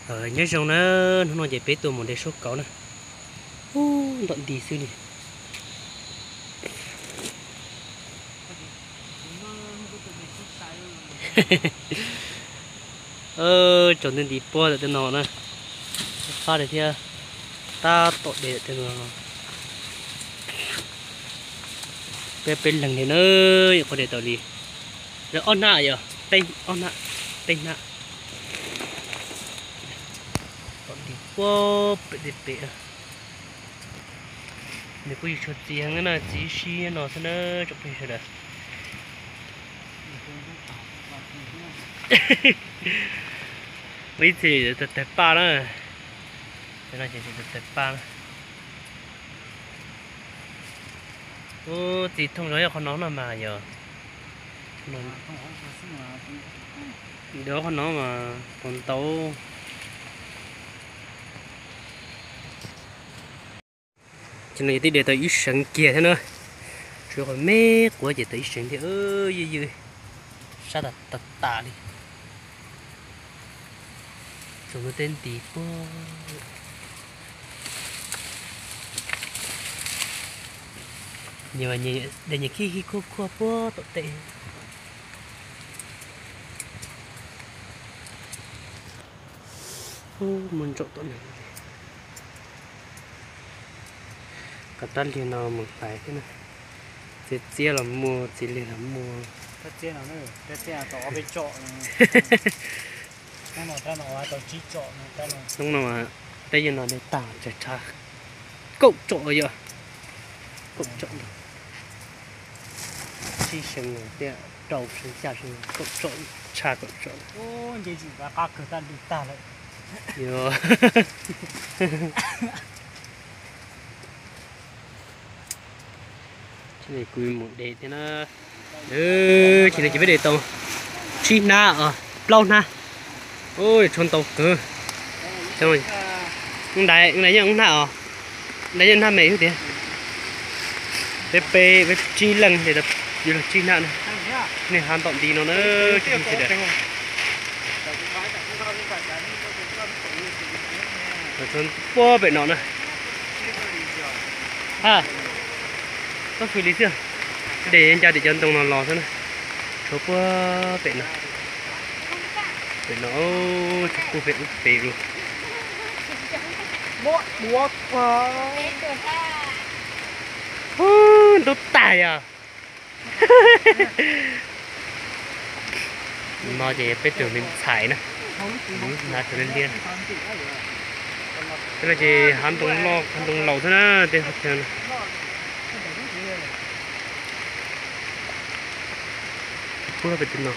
Nyob zoo na, hnub no ces peb tuaj mus de suab kauv na. Ub, ntau nti xwb li. Tsaus nti nti puag ntawm tej no na. Fab li thiab, tab tom de tej no. Peb, peb leeg li na, yuav qhov de tau li. Lawv ob hnab yog peb, ob hnab, peb hnab. Tom nti puag pem tej pem. Nws kuj yuav tshuav txiv heev na, txiv sib no xwb na tsoom phooj ywg sawv daws. Ua ib txhia tawg tawg paj na. Cov no ces tawg tawg paj na. Ub, txiv thooj zog yog qhov no no mas yog. Ntawd qhov no mas tau ntau. Ces no yog twb de tau ib seev kiag thiab na. Tsuas qhov me quav ces tau ib seev thiab, ywj ywj, sab tas tas li. Tsuas muaj tej nti puag. Nyias, nyias de nyias khib khib khuaj khuaj puag tom tej. Ub, muaj ntsaum tom no. Kov rab liag no mus hlais thiab na. Txiv txiab los muaj, txiv liag los muaj. Hnub no peb yawg no de tag tsawg tshav kaum tsom yom. Kaum tsom ntag. Tsib seev thiab rau seev xya seev, kaum tsom, tshav kaum tsom. Yog. Ces kuv mus de thiab na. Ces no ces peb de tau tsib hnab os, plaub hnab. Ub, tshuav ntau kawg. Ntawd, ntawd yeej hnab os. Ntawd yeej hnab me xwb tiag. Peb, peb, peb tsib leej de tau yuav luag tsib hnab na. Nej hab ntom nti no na, tsoom phooj ywg sawv daws. Tshuav puag pem no na. Ha, txhob fws li xwb. De ncaj tim cov ntoo no los xwb na. Tshuav puag pem no. Pem no, tshuav puag pem ub pem lawm. Ub, ntub tag yog. No ces peb tus me ntxhais na, hnav tus liab liab. Tej no ces hav ntoo loj hav ntoo laus xwb na, tej hav chaw no. Puag pem tej no.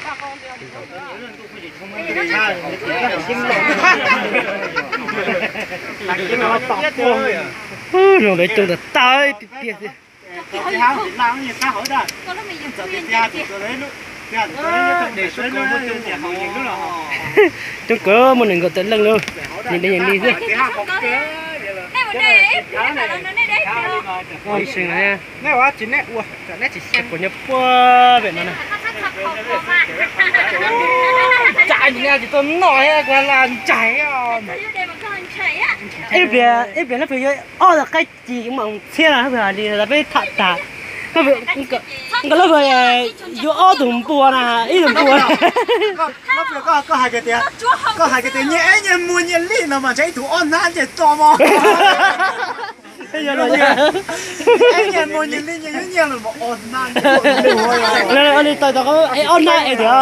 Zoo lawv coob tag tag tiag tiag xwb. Coob kawg, muaj nees nkaum tawm leej lawm, nws de yeej li xwb. Ib seev no, kuv nyob puag pem no na. Tsam tsis tuaj noj thiab kuv lam ntshai os. Ib pliag, ib pliag no pes yuav ob txhiab qaib ci, kuv mam txhiab na, peb tham tas. Nkawd lub yuav ob tug npua na, ib tug npua. Koj hais tias nyias eb nyias muag nyias li no mas ntshe ib tug ob hnab ntshe tso mog. Nyias muag nyias li nyias yuav nyias los ob hnab. Li tau tau es ob hnab es tiag.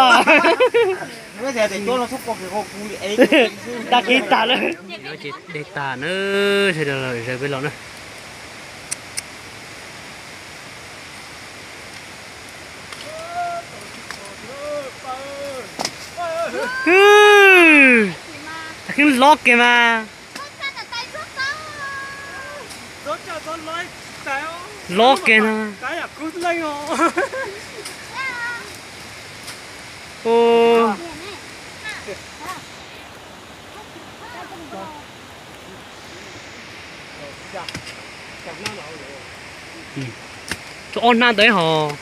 Tag kis tag lawm. No ces de tag na, sawv daws lawm zaws peb los na. Tag kis lov kiag mas. Lov kiag no. Tshuav ob hnab ntawd hos.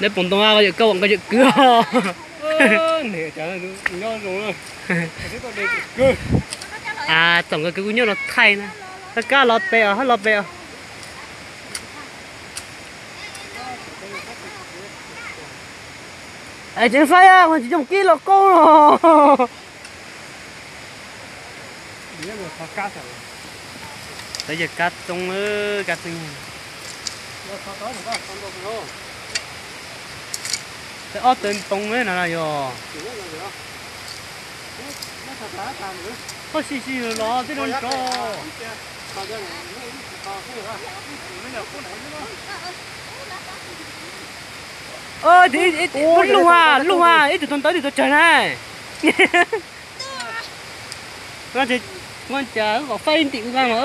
Neb pom ntoo a, koj yawm koj, koj yawm kwv os. Niam cov nyob zoo na. A, txom nkawd kwv kuj nyob no thaij na. Kab los pem os, hab los pem os. Es tseem faib, tsis coj mus kib los qoob los. Tov yawg kab txoob, kab txoob. Ob tawg ntoo no yog. Pob sib sib los tej no nrov. Lug a, lug a, ib tug tau ntawv, ib tug tau tsawg na. Ua cas kom faib ntim ua mas.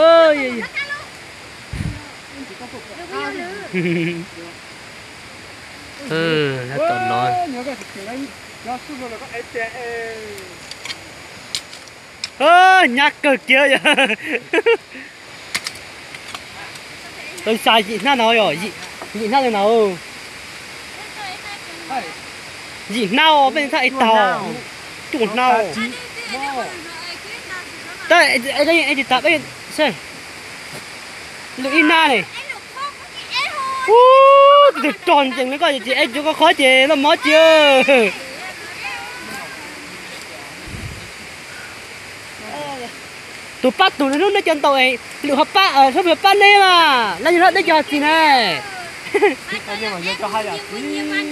Tom no nyab kawg kiag yom. Tau xya yim hnab no yom, yim hnab no. Yim hnab os, peb thaj ib tag cuaj hnab. Tab tsis tas peb, lwm ib hnab ne. Ub, tus twg rog ncees li koj ces es cuv koj qhov ces loj mov cia. Tus pab tus hnub neb cov ntaus es lwm ho pab, sab pab neb mas lawv yog hlob deb cov txiv na.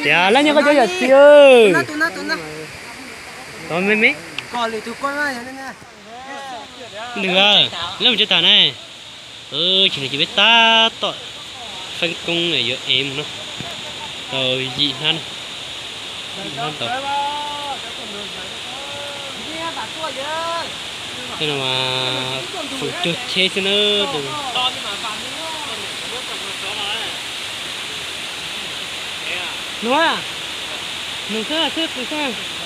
Tias lawv nyob koj cov yam txiv. Tov me me. Nws, lawv mus tsev tag ne. Ces nws ces peb tab tom feeb koob yuav ev mus no. Tau yim hnab, yim hnab ntau. Tej no mas fwm cuag cheb xwb na. Nug, nug xwb xwb xwb.